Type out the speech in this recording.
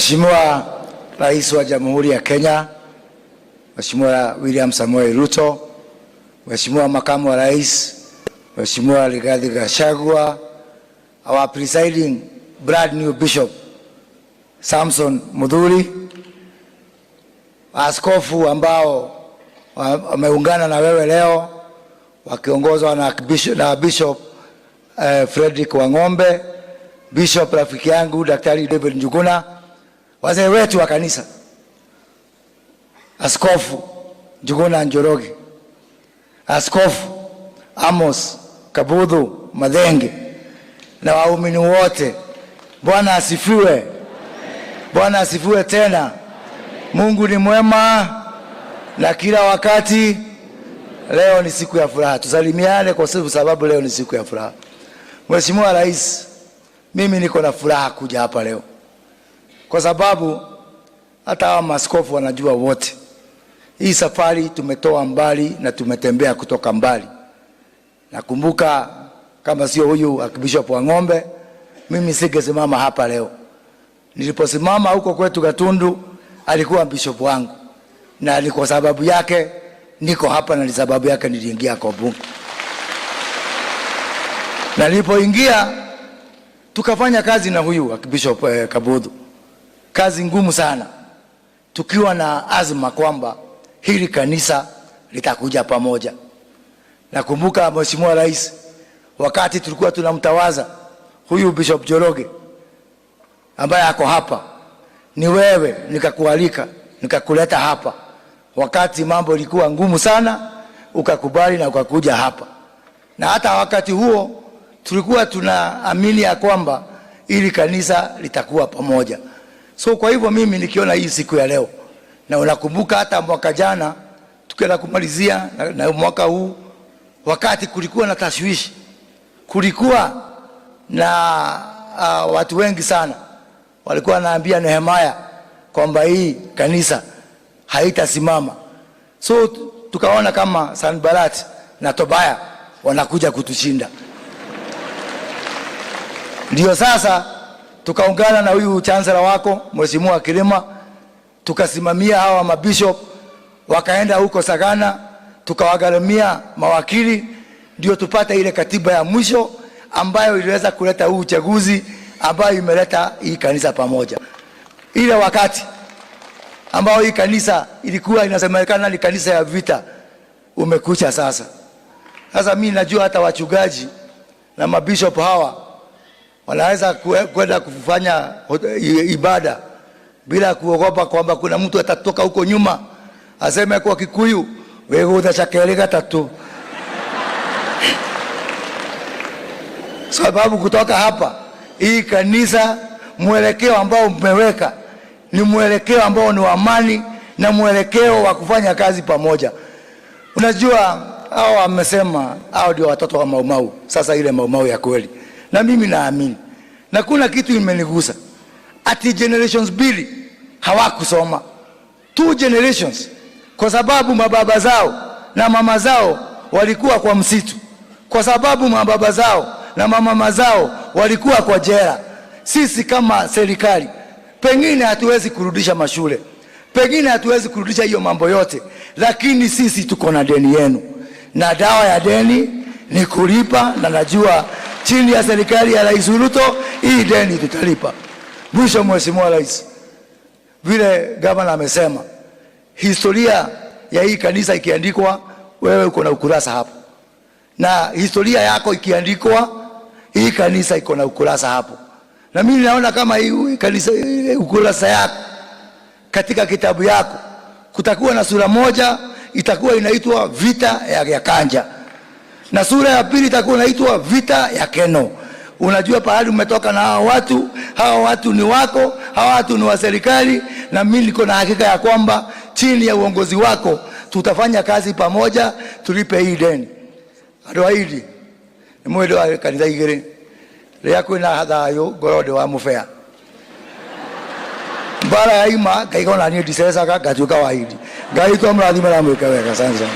Mheshimiwa Rais wa Jamhuri ya Kenya, Mheshimiwa William Samoei Ruto, Mheshimiwa Makamu wa Rais, Mheshimiwa Rigathi Gachagua, our presiding brand new Bishop Samson Mudhuri, askofu ambao wameungana na wewe leo wakiongozwa na Bishop Frederick Wang'ombe, Bishop rafiki yangu Daktari David Njuguna, wazee wetu wa kanisa, Askofu Njuguna Njoroge, Askofu Amos Kabudhu Madhenge na waumini wote. Bwana asifiwe. Bwana asifiwe tena. Mungu ni mwema na kila wakati. Leo ni siku ya furaha, tusalimiane kwa sababu leo ni siku ya furaha. Mheshimiwa Rais, mimi niko na furaha kuja hapa leo kwa sababu hata hawa maaskofu wanajua wote, hii safari tumetoa mbali na tumetembea kutoka mbali. Nakumbuka kama sio huyu Archbishop Wang'ombe, mimi singesimama hapa leo. Niliposimama huko kwetu Gatundu, alikuwa bishop wangu, na ni kwa sababu yake niko hapa, na ni sababu yake niliingia kwa bunge. Na nilipoingia tukafanya kazi na huyu Archbishop Kabudhu, kazi ngumu sana, tukiwa na azma kwamba hili kanisa litakuja pamoja. Nakumbuka Mheshimiwa Rais, wakati tulikuwa tunamtawaza huyu Bishop Njoroge ambaye ako hapa, ni wewe nikakualika nikakuleta hapa wakati mambo ilikuwa ngumu sana, ukakubali na ukakuja hapa. Na hata wakati huo tulikuwa tunaamini ya kwamba ili kanisa litakuwa pamoja. So kwa hivyo mimi nikiona hii siku ya leo, na unakumbuka hata mwaka jana tukienda kumalizia na mwaka huu, wakati kulikuwa na tashwishi, kulikuwa na watu wengi sana walikuwa wanaambia Nehemaya kwamba hii kanisa haitasimama. So tukaona kama Sanbalat na Tobaya wanakuja kutushinda. Ndio sasa tukaungana na huyu chancellor wako Mheshimiwa Kilima, tukasimamia hawa mabishop wakaenda huko Sagana, tukawagharamia mawakili ndio tupate ile katiba ya mwisho ambayo iliweza kuleta huu uchaguzi ambayo imeleta hii kanisa pamoja. Ile wakati ambao hii kanisa ilikuwa inasemekana ni kanisa ya vita umekucha sasa. Sasa mimi najua hata wachungaji na mabishop hawa wanaweza kwenda kufanya ibada bila kuogopa kwamba kuna mtu atatoka huko nyuma aseme kwa Kikuyu wegutha chakeri gatatu. Sababu kutoka hapa hii kanisa, mwelekeo ambao mmeweka ni mwelekeo ambao ni wa amani na mwelekeo wa kufanya kazi pamoja. Unajua hao wamesema hao ndio watoto wa Mau Mau. Sasa ile Mau Mau ya kweli, na mimi naamini, na kuna kitu imenigusa ati generations mbili hawakusoma, two generations, kwa sababu mababa zao na mama zao walikuwa kwa msitu, kwa sababu mababa zao na mama zao walikuwa kwa jela. Sisi kama serikali pengine hatuwezi kurudisha mashule, pengine hatuwezi kurudisha hiyo mambo yote, lakini sisi tuko na deni yenu, na dawa ya deni ni kulipa, na najua chini ya serikali ya Rais Ruto hii deni tutalipa. Mwisho, Mheshimiwa Rais, vile gavana amesema, historia ya hii kanisa ikiandikwa, wewe uko na ukurasa hapo, na historia yako ikiandikwa, hii kanisa iko na ukurasa hapo. Na mimi naona kama hii kanisa ukurasa yako katika kitabu yako kutakuwa na sura moja itakuwa inaitwa vita ya Kanja, na sura ya pili itakuwa inaitwa vita ya Keno. Unajua pahali umetoka na hawa watu, hawa watu ni wako, hawa watu ni wa serikali, na mimi niko na hakika ya kwamba chini ya uongozi wako tutafanya kazi pamoja, tulipe hii deni. Andũ a Idi nĩ mwĩndĩ wa kanitha igĩrĩ rĩrĩa kwĩna thayũ ngorwo ndĩ wa mũbea mbara yaima ngaiga ona niĩ ndicecaga ngatuĩka wa Idi. Ngai twamũrathime na mwĩke wega. Asante sana.